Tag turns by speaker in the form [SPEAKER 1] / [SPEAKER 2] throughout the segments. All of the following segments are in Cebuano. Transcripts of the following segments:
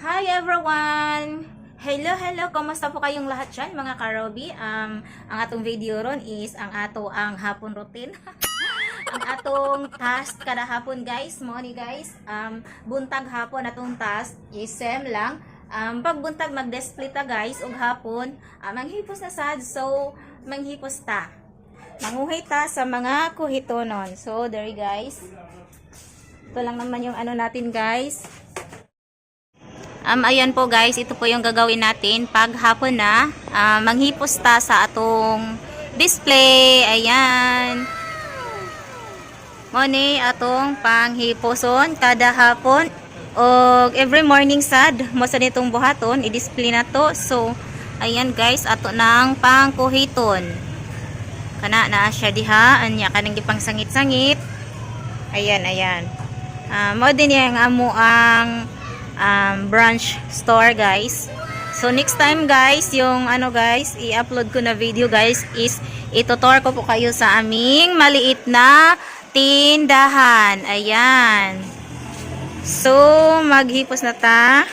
[SPEAKER 1] Hi everyone! Hello, hello! Kumusta po kayong lahat dyan, mga karobi? Ang atong video ron is ang ato ang hapon routine. Ang atong task kada hapon, guys. Mo ni, guys. Buntag hapon atong task is same lang. Pag buntag mag-display ta, guys, ug hapon manghipos na sad, so manghipos ta. Manguhi ta sa mga kuhitonon. So there, guys. Ito lang naman yung ano natin, guys. Ayan po, guys, ito po yung gagawin natin pag hapon na. Manghipos ta sa atong display. Ayan. Mo ni atong panghiposon kada hapon o every morning sad mo sa nitong buhaton i-display na to. So ayan, guys, ato nang pangkuhiton. Kana na siya diha anya kanang gipang sangit-sangit. Ayan, ayan. Mo din yung amo ang branch store, guys. So next time, guys, yung ano, guys, i-upload ko na video, guys, is itutour ko po kayo sa aming maliit na tindahan. Ayan. So maghipos na ta.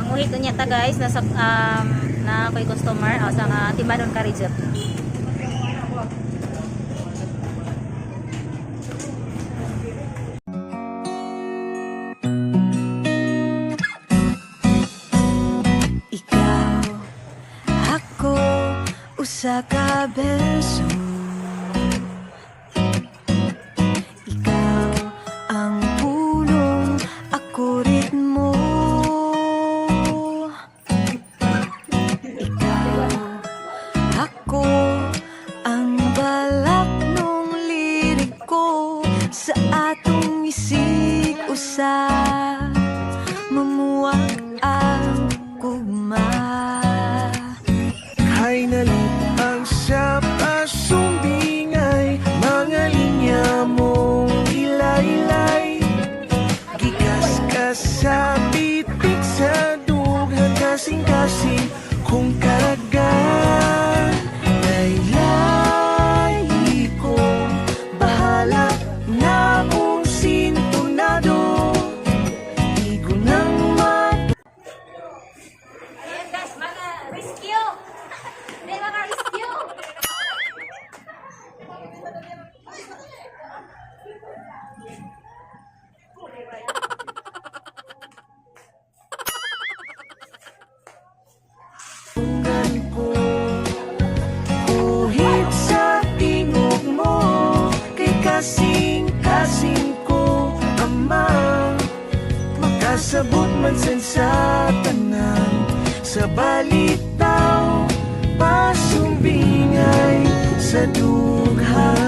[SPEAKER 1] Ang uhi ko niya ta, guys, nasa na koy customer o sa nga timanon ka reject.
[SPEAKER 2] Ikaw, ako, usa ka beso. Ikaw ang pulong, ako ritmo. Ikaw, ako, ang balak nung liriko. Sa atong isig usa, mamuwag ang gugma.
[SPEAKER 3] Hay nalipang sa pasumbingay, mga linya mong ilaylay. Gikas ka sa pitik sa dughan, kasing-kasing kung karagan. Laylay ko, bahala na kung sintonado. Igo ng mat
[SPEAKER 1] Ayan, guys, mga rescue! May mga rescue!
[SPEAKER 3] Tunggan ko Kuhit sa tingog mo, kay kasing-kasing ko amang makasabot man sa tanan. Sa balitaw pasumbingay sa dughan.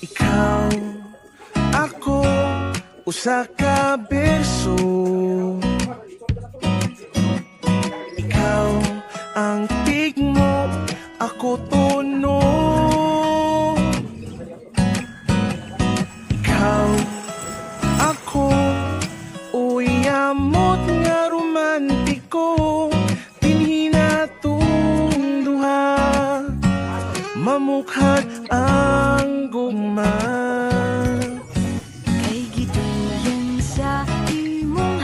[SPEAKER 3] Ikaw, ako, usa ka berso. Ikaw ang tigmo, ako tono. Ikaw, ako, uyamot nga romantiko. Dinhi natong duha, mamukhag ang gugma.
[SPEAKER 2] Kay gidulong sa imong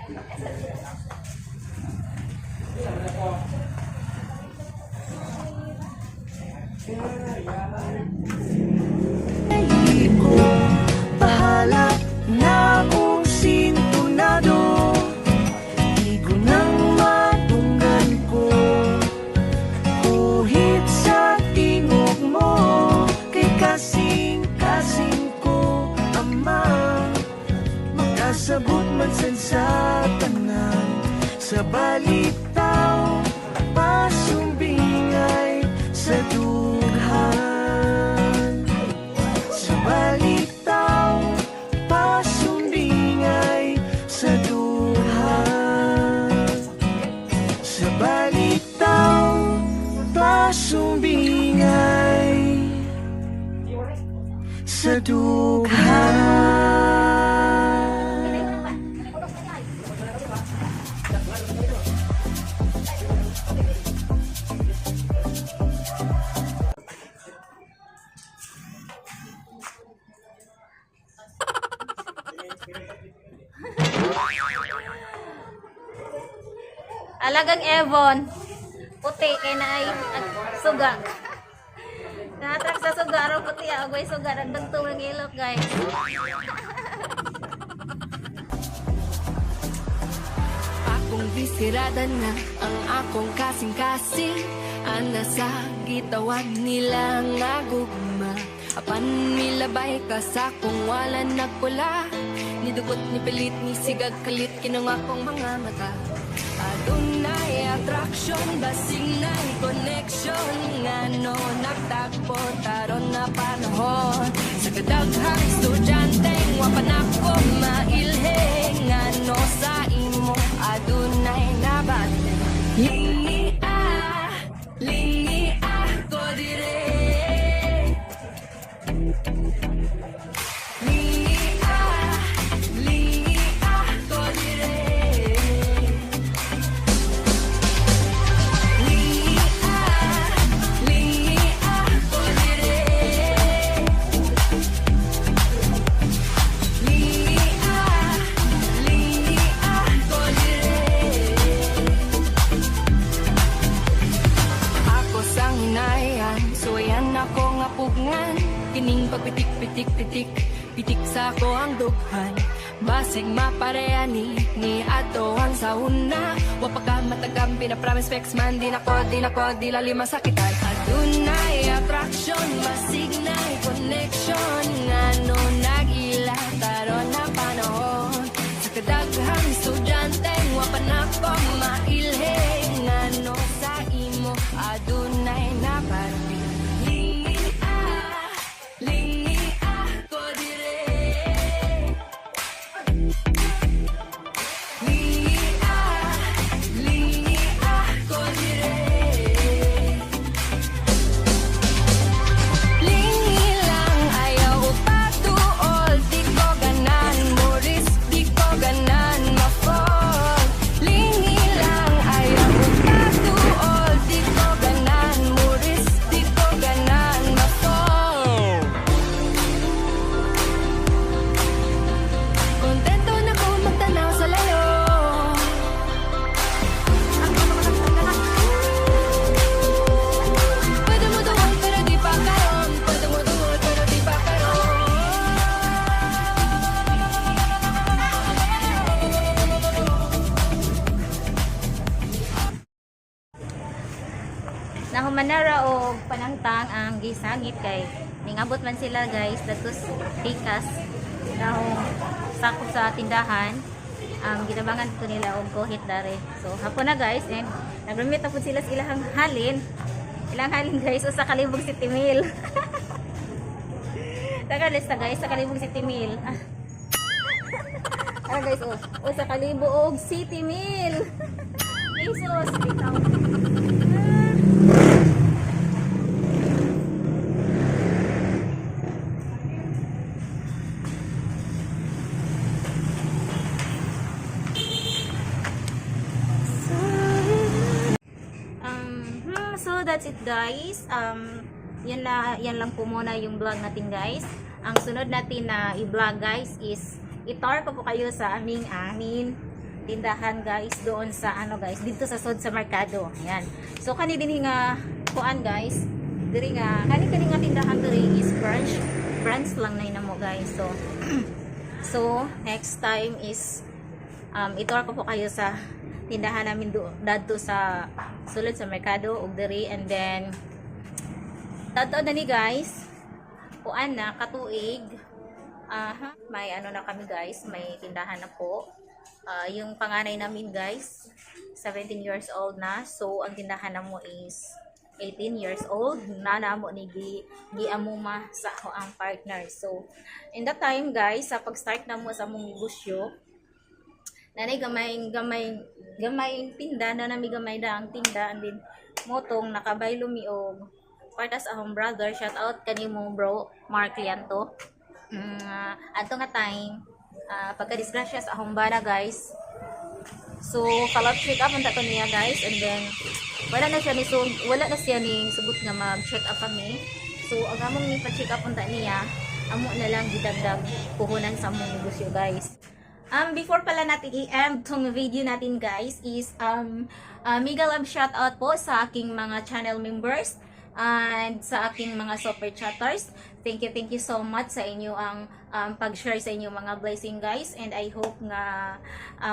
[SPEAKER 3] Ko bahala na kung sintunado. Igo nang matunggan ko. Kuhit sa tingog mo, kay kasing-kasing ko amang makasabot man sa tanan. Sa balitaw, pasumbingay sa dughan. Sa balitaw, pasumbingay sa dughan. Sa balitaw, pasumbingay sa dughan.
[SPEAKER 1] Alagang Evon. Puti kay na ay suga. Naatrak sa suga araw puti ah, agway suga nagdugtong ang ilok, guys.
[SPEAKER 2] Akong bisirada na ang akong kasing-kasing. Ana sa gitawag nila nga gugma. Apan nilabay ka sa kung wala nagpula. Ni dugot ni pilit ni sigag kalit kinang akong mga mata. Adunay attraction basing na connection. Nga no nagtagpo taron na panahon. Sa kadaghang estudyante wa pa nako mailhe. Nga no sa imo adunay nabate. Lingi ah, lingi ah ko dire. Lingi ah ko dire. Lingi ah ko dire. Lingi ah ko dire. Ako sang hinayan, suwayan ako nga pugngan. Kining pagpitik, pitik, pitik, pitik sa ako ang dughan. Basig mapareha ni ato ang sauna. Wa pa ka matagam, pinapromise specs man. Di nako, di nako, di lali masakitan. Adunay attraction, basig na connection. Nga no nag-ila, taron na panahon. Sa kadaghang estudyante, wa pa nako mailhe. Nga no sa imo, adunay naparating. Lingi ah ko dire. Lingi ah ko dire. Lingi lang ayaw upatuol. Di ko ganan mo risk, di ko ganan ma-fall. Lingi lang ayaw upatuol. Di ko ganan mo risk, di ko ganan ma-fall. Kontento na ko magtanaw sa layo. Pwede mo duol pero di pa karon. Pwede mo duol pero di pa karon.
[SPEAKER 1] Nahumanara og panangtang ang gisangit kay ningabot man sila, guys, datos pikas dahong sakop sa tindahan ang ginabangan ko nila og kuhit dare. So hapon na, guys, and nagremit na pud sila sa ilahang halin. Ilang halin, guys, usa ka libog City Mil. Taga lista, guys, sa kalibog City Mil. Ah guys, oh, usa ka libo og City Mil pesos bitaw. So that's it, guys. Yan na, yan lang po muna yung vlog natin, guys. Ang sunod natin na i-vlog, guys, is itar ko po kayo sa aming amin Tindahan, guys, doon sa ano, guys, dito sa sod sa merkado. Ayan. So kani din nga kuan, guys, diri nga kani kani nga tindahan diri is branch branch lang na mo, guys. So next time is itour ko po kayo sa tindahan namin do dadto sa sulod sa merkado ug diri. And then tadto na ni, guys, kuan na katuig. Aha, may ano na kami, guys, may tindahan na po. Ah, yung panganay namin, guys, 17 years old na. So ang tindahan na mo is 18 years old na namo ni gi giamuma sa ako ang partner. So in that time, guys, sa pag-start na mo sa among negosyo, nanay gamay gamay gamay tinda na nami, gamay na ang tinda. And then motong nakabaylo mi og partas akong brother. Shout out kanimo, bro Mark Lianto. Adto nga time, pagka disgrasya sa akong bana, guys. So follow up, check up ang to niya, guys. And then wala na siya ni sugot nga mag check up kami. So ang among ni pa check up unta niya, amo na lang gidagdag puhunan sa among negosyo, guys. Before pala natin i-end tong video natin, guys, is mega love shout out po sa aking mga channel members and sa aking mga super chatters. Thank you so much sa inyo ang pag-share sa inyong mga blessing, guys. And I hope nga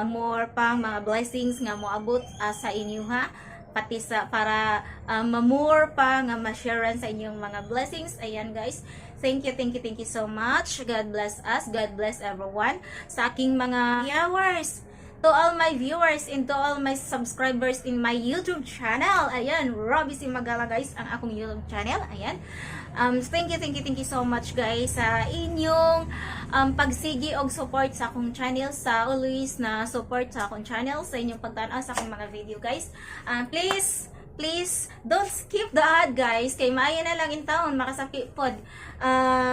[SPEAKER 1] more pang mga blessings nga moabot sa inyo ha, pati sa para mamore pa nga ma-share sa inyong mga blessings. Ayan, guys. Thank you, thank you, thank you so much. God bless us. God bless everyone. Sa aking mga viewers, to all my viewers and to all my subscribers in my YouTube channel. Ayan, Robbie Simagala, guys, ang akong YouTube channel. Ayan. Thank you, thank you, thank you so much, guys, sa inyong pagsigi og support sa akong channel, sa always na support sa akong channel, sa inyong pagtan-aw sa akong mga video, guys. Please, please don't skip the ad, guys, kay maayo na lang in town makasapi pod,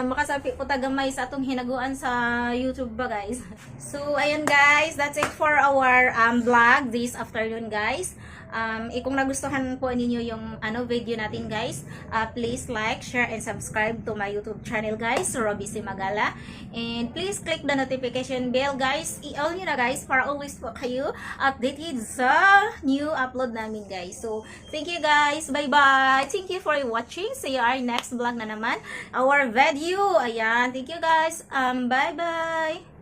[SPEAKER 1] makasapi po tagamay sa atong hinaguan sa YouTube ba, guys. So ayun, guys, that's it for our vlog this afternoon, guys. Kung nagustuhan po ninyo yung ano video natin, guys, please like, share and subscribe to my YouTube channel, guys, Robbie Simagala, and please click the notification bell, guys. I-all nyo na, guys, para always po kayo updated sa new upload namin, guys. So thank you, guys. Bye bye. Thank you for watching. See you our next vlog na naman, our video. Ayan, thank you, guys. Bye bye.